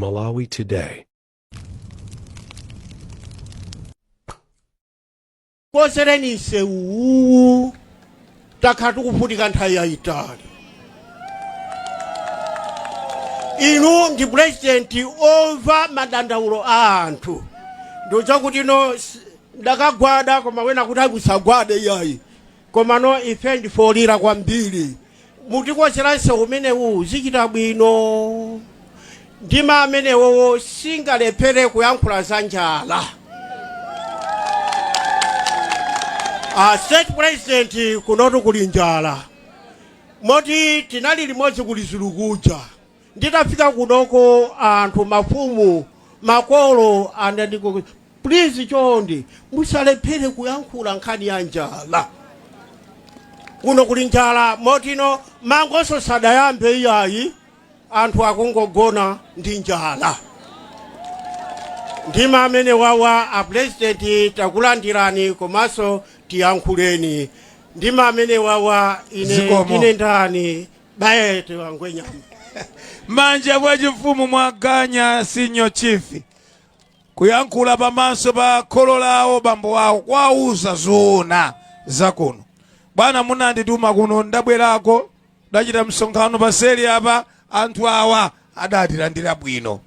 Malawi Today. Konzereni msewuwu, takhala tikuvutika nthawi yayitali. Inu ndi purezidenti omva madandaulo a anthu. Ndichakuti no ndakagwada, koma wena kuti akusagwade iyayi, koma no ife ndifolira kwambiri. Mutikonzera msewu umenewu, zichita bwino. Ndima amenewowo singalephere kuyankhula za njala. A State President, kunotu kuli njala, moti tinali limodzi kuli zulukuja. Nditafika kunoko, anthu, mafumu, makolo anandiko, please, chonde musalephere kuyankhula nkhani ya njala. Kuno kuli njala motino mangoso sadayambe iyayi, anthu akungogona ndi njala. Ndima amene wawa, a President, takulandirani, komanso tiyankhuleni. Ndima amene wawa ine Zikomo. ndine ndani Bayete wangwenyama. Manja kwa chifumu mwaganya Senior Chief kuyankhula pamaso pa kholo lawo, bambo awo, kwauza zoona zakuno. Bwana, munandituma kuno, ndabwerako, ndachita msonkhano paseli apa. Anthu awa adatilandira bwino,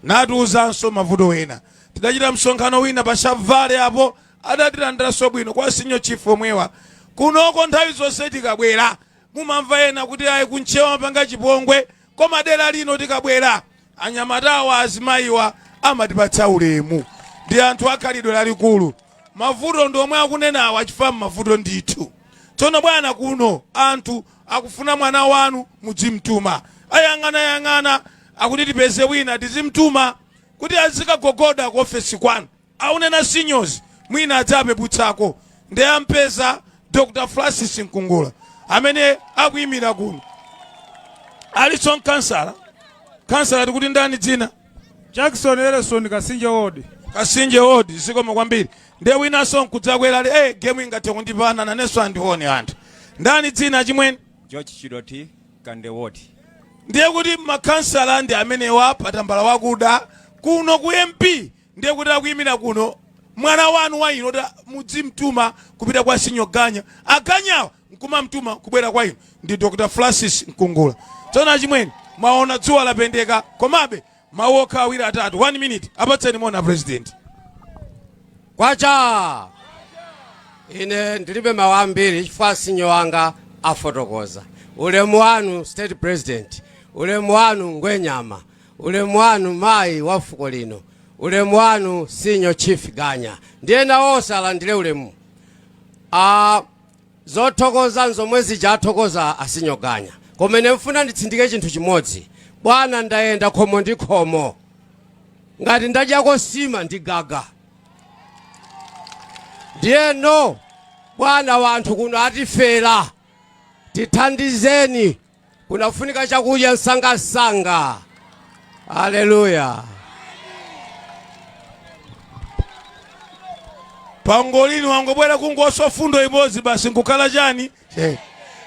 natiuzanso mavuto ena. Tidachita msonkhano wina pa Shavale apo, adatilandiranso bwino kwa Senior Chief omwewa. Kunoko nthawi zonse tikabwera, mumamva ena kuti ayi, kunchewa mapanga chipongwe, koma dera lino tikabwera, anyamatawa, azimayiwa amatipatsa ulemu, ndi anthu akhalidwe lalikulu. Mavuto ndi omwe akunenawa, achifukwa mavuto ndithu. Tsono bwana, kuno anthu akufuna mwana wanu mudzimtuma. Ayang'anayang'ana, akuti tipeze wina tizimtuma kuti azikagogoda ku ofesi kwanu, aunena seniors, mwina adzapeputsako. Ndi ampeza Dr Francis Mkungula amene akuyimira kuno, alinso mkansala. Kansala, tikuti ndani dzina? Jackson Ellison, Kasinje Ward. Kasinje Ward, zikomo kwambiri. Ndiye winanso nkudzakwera ali game ingathe kundipana nanenso, andione anthu. Ndani dzina, chimwene? George Chidoti, Kande Ward. Ndiye kuti makhansala ndi amenewa patambala wakuda. Kuno ku MP, ndiye kuti akuyimira kuno mwana wanu wa ino, ta mudzimtuma kupita kwa Senior Ganya, aganyawa nkumamtuma kubwera kwa inu, ndi Dr Francis Mkungula. Tsono achimwene, mwaona dzuwa lapendeka, komabe mawu okha awiri atatu, 1 minute, apatseni mona President. Kwacha! Ine ndilibe mawu ambiri chifukwa senior wanga afotokoza. Ulemu wanu, State President. Ulemu wanu, Ngwenyama. Ulemu wanu, mayi wa fuko lino. Ulemu wanu, Senior Chief Ganya, ndiye nawo onse alandire ulemu. Zothokoza nzomwe zija athokoza a Senior Ganya, koma ine mfuna nditsindike chinthu chimodzi. Bwana, ndayenda khomo ndi khomo, ngati ndadyako sima ndi gaga. Ndiyeno bwana, wanthu kuno atifera, tithandizeni, kunafunika chakudya msangasanga. Aleluya! Pangolini wangobwera kungoswa fundo imodzi basi, nkukhala chani.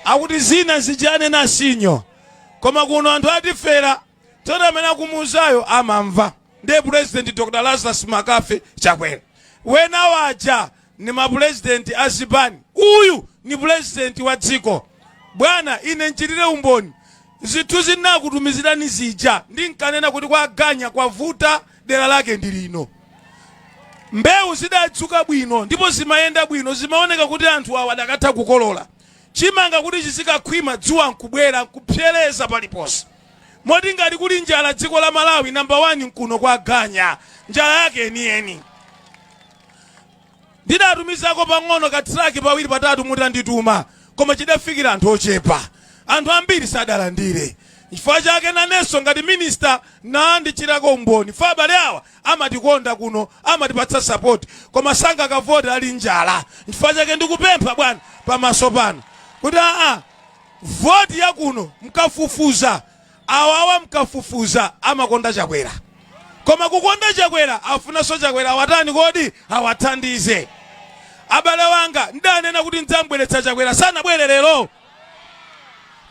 Akuti zina zijane na senior, koma kuno anthu atifera. Tsono amene akumuuzayo amamva, ndiye President Dr Lazarus Makafe Chakwera. Wena waja ni mapurezidenti a zipani, uyu ni purezidenti wa dziko. Bwana, ine nchitire umboni zinthu zinakutumizirani zija. Ndinkanena kuti kwa Ganya kwavuta, dera lake ndi lino. Mbewu zidadzuka bwino ndipo zimayenda bwino, zimaoneka kuti anthu awa adakatha kukolola chimanga kuti chizikakhwima. Dzuwa nkubwera nkupsereza paliponse, moti ngati kuli njala dziko la Malawi, namba 1 nkuno kwa Ganya, njala yake yeniyeni. Ndidatumizako pang'ono ka truck pawiri patatu mutandituma, koma chidafikira anthu ochepa, anthu ambiri sadalandire. Chifukwa chake nanenso ngati minister nandichirako umboni fa abale awa amatikonda kuno, amatipatsa support, koma sangakavote ali njala. Chifukwa chake ndikupempha bwana pamaso pano kuti aa, voti yakuno, mkafufuza awawa, mkafufuza amakonda Chakwera, koma kukonda Chakwera afunanso Chakwera awatani kodi? Awathandize. Abale wanga, ndanena kuti ndzambweretsa Chakwera, sanabwere lero.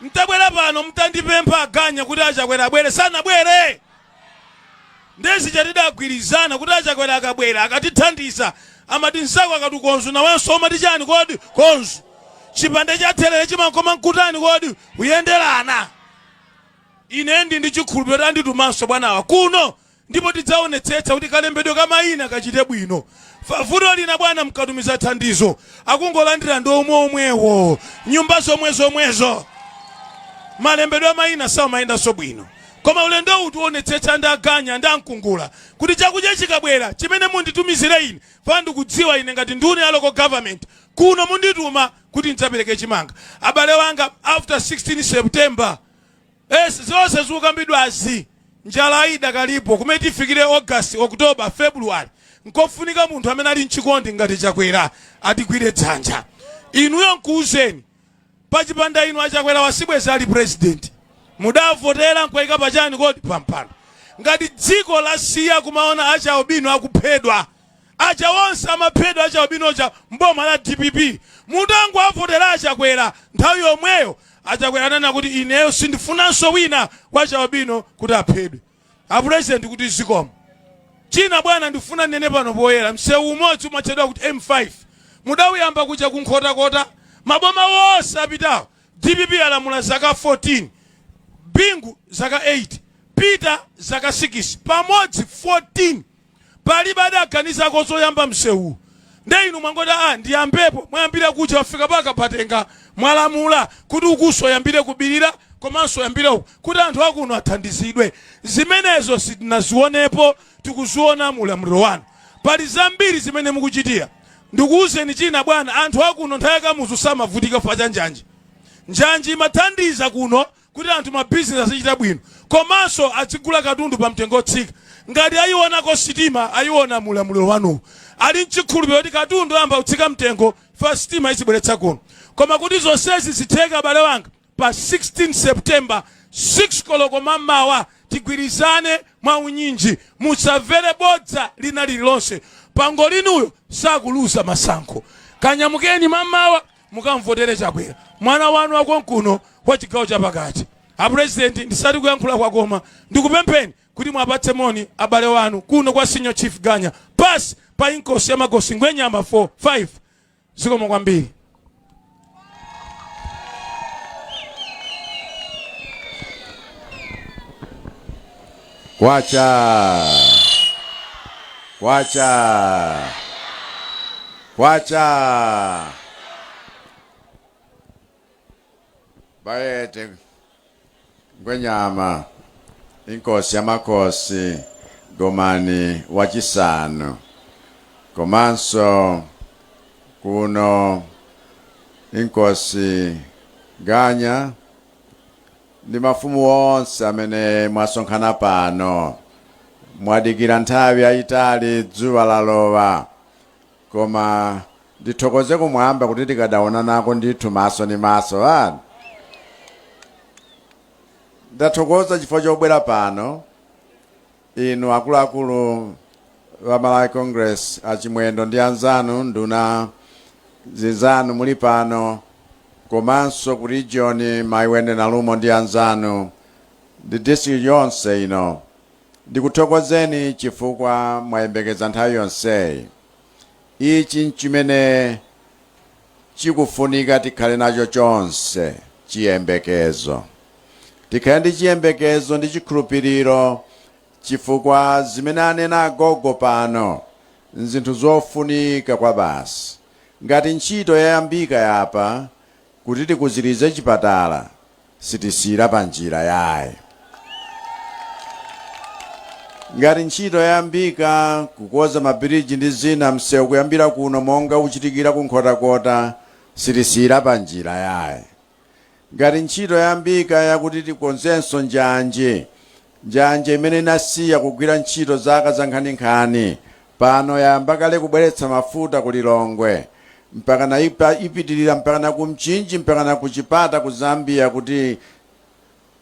Mtabwera pano, mtandipempha aganya kuti achakwera abwere, sanabwere. Nde zija tidagwirizana kuti achakwera akabwera akatithandiza amati nzako akati konzu nawenso umati chani kodi konzu chipande cha therere chimakoma nkutani kodi kuyenderana ine ndi ndi chikhulupiriro kuti anditumanso bwanawa kuno ndipo tidzaonetsetsa kuti kalembedwe ka mayina kachite bwino vuto lina bwana mkatumiza thandizo akungolandira ndi omwe omwewo nyumba zomwe zomwezo malembedwe a mayina samayendanso bwino koma ulendo uwu tionetsetsa ndi aganya ndi amkungula kuti chakudya chikabwera chimene munditumizire ine fa ndikudziwa ine ngati nduna ya local government kuno mundituma kuti ndidzapereke chimanga abale wanga after 16 September es zonse zikukambidwazi njala idakalipo kumene tifikire August October February nkofunika munthu amene ali mchikondi ngati Chakwera atigwire dzanja inuyo nkuuzeni pachipanda inu achakwera wasibweza ali president mudavotera nkuwaika pachani kodi pampando ngati dziko lasiya kumaona achialubino akuphedwa aja onse amaphedwa achialubinoja mboma la dpp mutangowavotera achakwera nthawi yomweyo achakwera ananena kuti ineyo sindifunanso wina wa chialubino kuti aphedwe apresident kuti zikomo China bwana ndifuna ndinene pano poyera, msewu umodzi umatchedwa kuti M5 mudawuyamba kuja ku Nkhotakota, maboma wonse apitawo dpp yalamula zaka 14, Bingu zaka 8, Peter zaka 6, pamodzi 14 palibe adaganizako zoyamba msewuwu. Nde inu mwangoti ah ndiyambepo, mwayambira kuja wafika paka patenga mwalamula kuti ukuso yambire ku Bilira komanso yambire uku kuti anthu akuno athandizidwe. Zimenezo sitinazionepo, tikuziona mu ulamuliro wanu. Pali zambiri zimene mukuchitira. Ndikuuzeni china bwana, anthu akuno nthawi ya Kamuzu samavutika chifukwa cha njanji. Njanji imathandiza kuno kuti anthu ma business azichita bwino komanso adzigula katundu pa mtengo otsika. Ngati ayionako sitima ayiona mu ulamuliro wanuwu. Ali nchikhulupiriro kuti katundu ayamba kutsika mtengo chifukwa sitima izibweretsa kuno. Koma kuti zonsezi zitheke abale wanga pa 16 September 6 koloko mamawa tigwirizane mwaunyinji musamvere bodza lina lililonse. Pangolinuyo sakuluza masankho. Kanyamukeni mamawa mukamvotere Chakwera mwana wanu wakonkuno wa chigawo chapakati. A president ndisati kuyankhula kwakoma ndikupempheni kuti mwapatse moni abale wanu kuno kwa Senior Chief Ganya pasi pa Inkosi ya Makosi Ngwenyama 4 5 zikomo kwambiri. Kwacha kwacha kwacha bayete ngwenyama inkosi yamakhosi gomani wachisanu komanso kuno inkosi ganya ndi mafumu onse amene mwasonkhana pano mwadikira nthawi yayitali dzuwa lalowa koma ndithokoze kumwamba kuti tikadaonanako ndithu maso ni maso ani ndathokoza chifukwa chobwera pano inu akuluakulu wa Malawi Congress achimwendo ndi anzanu nduna zinzanu muli pano komanso ku region Mai Wendy Nalumo ndi anzanu ndi district yonse ino ndikuthokozeni chifukwa mwayembekeza nthawi yonseyi ichi nchimene chikufunika tikhale nacho chonse chiyembekezo tikhale ndi chiyembekezo ndi chikhulupiriro chifukwa zimene anena agogo pano nzinthu zofunika kwa basi ngati ntchito yayambika yapa kuti tikuzirize chipatala sitisiyira pa njira yayi ngati ntchito yayambika kukoza mabiriji ndi zina msewu kuyambira kuno monga uchitikira ku Nkhotakota sitisiyira pa njira yayi ngati ntchito yayambika yakuti tikonzenso njanje njanje imene inasiya kugwira ntchito zaka za nkhaninkhani pano yayamba kale kubweretsa mafuta ku Lilongwe mpakana ipitirira mpakana ku Mchinji mpakana ku Chipata ku Zambia kuti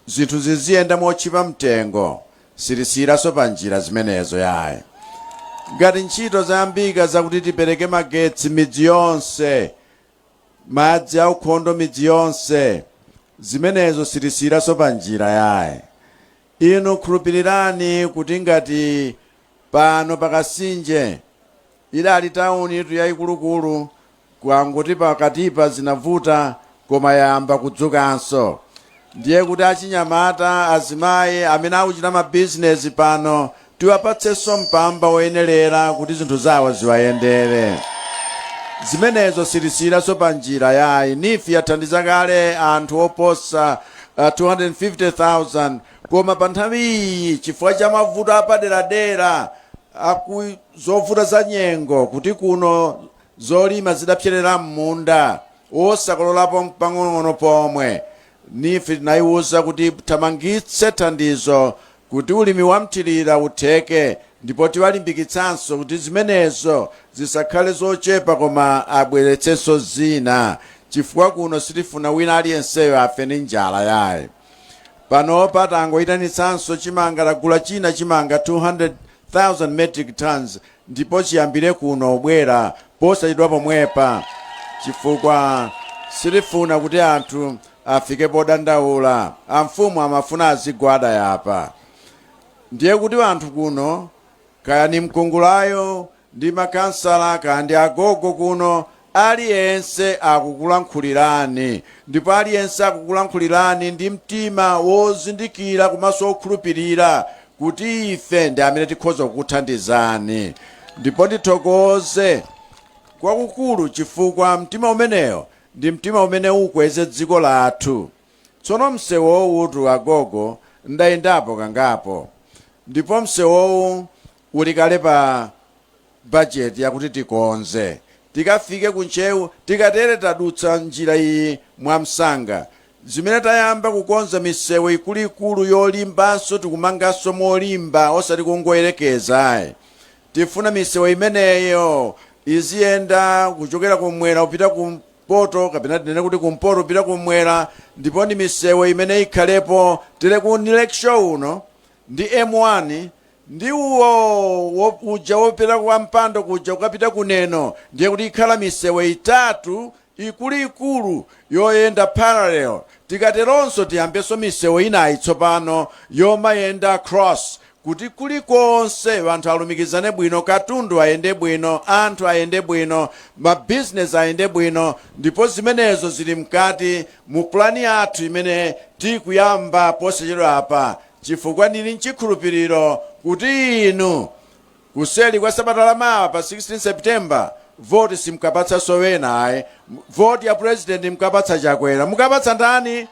zinthu ziziyenda motchipa mtengo sitisiyiranso pa njira zimenezo yayi ngati ntchito zayambika zakuti tipereke magetsi midzi yonse madzi aukhondo midzi yonse zimenezo sitisiyiranso pa njira yayi Inu khulupirirani kuti ngati pano pa Kasinje idali tauni itu yayikulukulu, kwanguti pakatipa zinavuta, koma yayamba kudzukanso. Ndiye kuti achinyamata, azimayi amene akuchita mabizinesi pano, tiwapatsenso mpamba woyenerera kuti zinthu zawo ziwayendere. Zimenezo sitisiyiraso pa njira yayi. NEEF yathandiza kale anthu oposa 250,000, koma pa nthawi iyi, chifukwa cha mavuto apaderadera aku zovuta za nyengo, kuti kuno zolima zidapserera m'munda osakololapo pang'ono pomwe, NEEF tinayiwuza kuti thamangitse thandizo kuti ulimi wamthirira utheke, ndipo tiwalimbikitsanso kuti zimenezo zisakhale zochepa koma abweretsenso zina, chifukwa kuno sitifuna wina aliyenseyo afe ndi njala yayi. Panopa tangoyitanitsanso chimanga, tagula china chimanga 200,000 metric tons, ndipo chiyambire kuno ubwera posachedwa pomwepa, chifukwa sitifuna kuti anthu afike podandaula. Amfumu amafuna azigwada yapa. Ndiye kuti anthu kuno, kaya ni mkungulayo ndi makansala, kaya ndi agogo kuno, aliyense akukulankhulirani, ndipo aliyense akukulankhulirani ndi mtima wozindikira komanso wokhulupirira kuti ife ndi amene tikhoza kukuthandizani. Ndipo ndithokoze kwakukulu, chifukwa mtima umeneyo ndi mtima umene ukweze dziko lathu. Tsono msewowu tu, agogo, ndayendapo kangapo, ndipo msewowu uli kale pa bajeti yakuti tikonze tikafike kuNtcheu. Tikatere tadutsa njira iyi mwamsanga. Zimene tayamba kukonza misewu ikuluikulu yolimbanso, tikumanganso molimba, osati kungoyerekeza ayi. Tifuna misewu imeneyo iziyenda kuchokera kumwera kupita kumpoto, kapena tinene kuti kumpoto kupita kumwera, ndipo ndi misewu imene ikhalepo tere ku Lakeshore uno ndi M1 ndi uwo uja wopita kwa Mpando kuja kukapita kuneno. Ndiye kuti ikhala misewu itatu ikuluikulu yoyenda parallel. Tikateronso tiyambenso misewu inayi tsopano yomayenda cross, kuti kulikonse anthu alumikizane bwino, katundu ayende bwino, anthu ayende bwino, mabizinesi ayende bwino. Ndipo zimenezo zili mkati mu pulani yathu imene tikuyamba posachedwa apa, chifukwa ndili mchikhulupiriro kuti inu kuseli kwa sabata lamawa pa 16 September voti simukapatsa wena ayi. Voti ya president mukapatsa Chakwera. Mukapatsa ndani?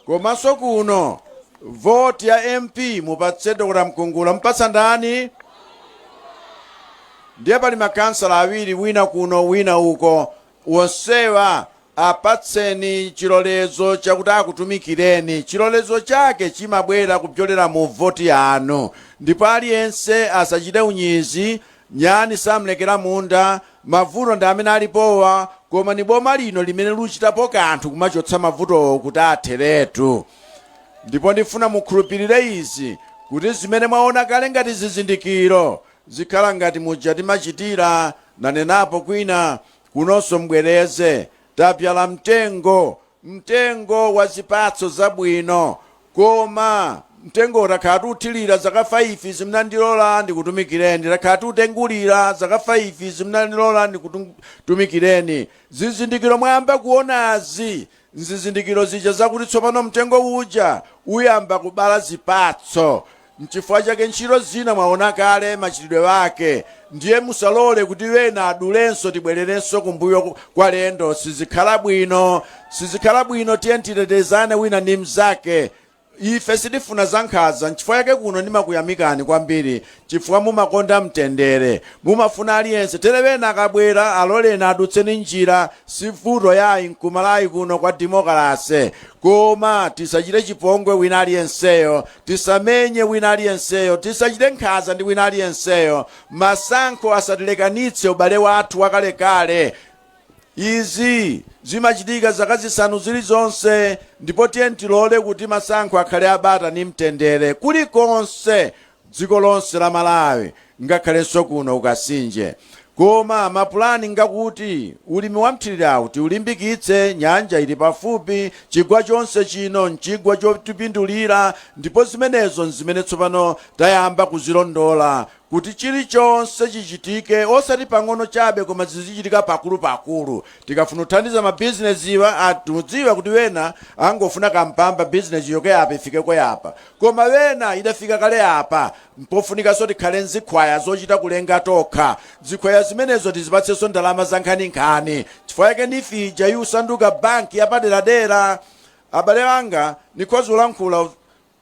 Komanso kuno voti ya MP mupatse Dr Mkungula. Mupatsa ndani? Ndiye pali makansala awiri, wina kuno, wina uko. Wonsewa apatseni chilolezo chakuti akutumikireni. Chilolezo chake chimabwera kupyolera mu voti yanu, ndipo aliyense asachite unyizi. Nyani samlekera munda. Mavuto ndi amene alipowa, koma ni boma lino limene luchitapo kanthu kumachotsa mavutowo kuti atheretu. Ndipo ndifuna mukhulupirire izi, kuti zimene mwaona kale ngati zizindikiro zikhala ngati muja timachitira. Nanenapo kwina, kunonso mbwereze: tapyala mtengo, mtengo wa zipatso zabwino, koma mtengo takhala tiuthirira zaka 5 zimunandilola ndikutumikireni, takhala tiutengulira zaka 5 zimunandilola ndikutumikireni. Zizindikiro mwayamba kuonazi, nzizindikiro zija zakuti tsopano mtengo uja uyamba kubala zipatso. Nchifukwa chake ntchito zina mwaona kale machitidwe ake. Ndiye musalole kuti wena adulenso, tibwererenso kumbuyo kwa lendo. Sizikhala bwino, sizikhala bwino. Tiye titetezane wina ndi mnzake. Ife sitifuna zankhanza. Nchifukwa chake kuno ndimakuyamikani kwambiri, chifukwa mumakonda mtendere, mumafuna aliyense tere. Wena akabwera, aloleni adutseni njira, sivuto yayi nkumalayi kuno kwa demokalase. Koma tisachite chipongwe wina aliyenseyo, tisamenye wina aliyenseyo, tisachite nkhanza ndi wina aliyenseyo. Masankho asatilekanitse ubale wathu wakalekale. Izi zimachitika zaka 5 zilizonse, ndipo tiye tilole kuti masankho akhale abata ndi mtendere kulikonse dziko lonse la Malawi, ngakhalenso kuno kuKasinje. Koma mapulani ngakuti ulimi wa mthirirawu tiulimbikitse. Nyanja ili pafupi, chigwa chonse chino nchigwa chotipindulira, ndipo zimenezo nzimene tsopano tayamba kuzilondola kuti chilichonse chichitike, osati pang'ono chabe, koma zizichitika pakulupakulu. Tikafuna kuthandiza mabizinesiwa, atiudziwa kuti wena angofuna kampamba, bizinesi yoke apa ifikeko yapa, koma wena idafika kale apa. Mpofunikanso tikhale nzikhwaya zochita kulenga tokha. Zikhwaya zimenezo tizipatsenso ndalama za nkhaninkhani. Chifukwa chake NEEF ija iusanduka banki yapaderadera. Abale anga, nikhoza kulankhula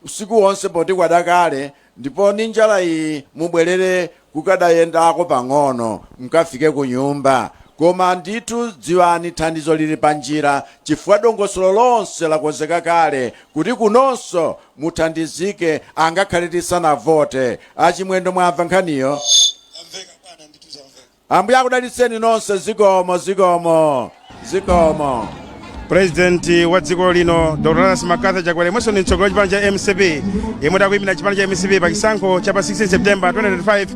usiku wonse poti kwadakale, ndipo ni njala iyi mubwerere kukadayendako pang'ono mukafike ku nyumba. Koma ndithu dziwani, thandizo lili pa njira, chifukwa dongosolo lonse lakonzeka kale kuti kunonso muthandizike angakhale tisanavote. Achimwendo, mwamva nkhaniyo? Ambuye akudalitseni nonse. Zikomo, zikomo, zikomo. President wa dziko lino, Dr Lazarus McCarthy Chakwera, yemwenso ndi mtsogoleri wa chipani cha MCP, yemwe takuyimira chipani cha MCP pa chisankho cha pa 16 September 2025,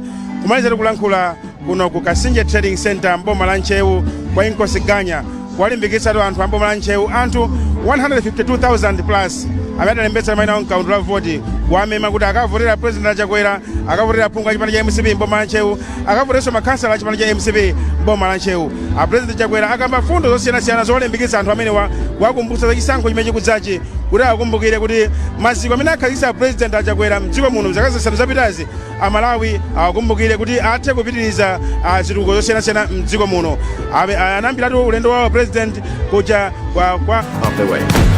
kumaliza kulankhula kuno ku Kasinje Trading Center mboma la Ntcheu kwa Inkosi Ganya, kuwalimbikitsatu anthu a mboma la Ntcheu, anthu 152,000 plus amene adalembetsa mayina awo mkaundula la voti, kuwamema kuti akavotera President Chakwera, akavotera phungu a chipani cha MCP mboma la Ntcheu, akavoterenso makhansala a chipani cha MCP mboma la Ntcheu. A President Chakwera akamba fundo zosiyanasiyana zolimbikitsa anthu amenewa, kuwakumbutsa za chisankho chimene chikudzachi, kuti akumbukire kuti maziko amene akhazikitsa President Achakwera mdziko muno mzaka 5 zapitazi, Amalawi awakumbukire kuti athe kupitiriza zitukuko zosiyanasiyana mdziko muno. Anayambiratu ulendo wawo President kuja kwa Of the way.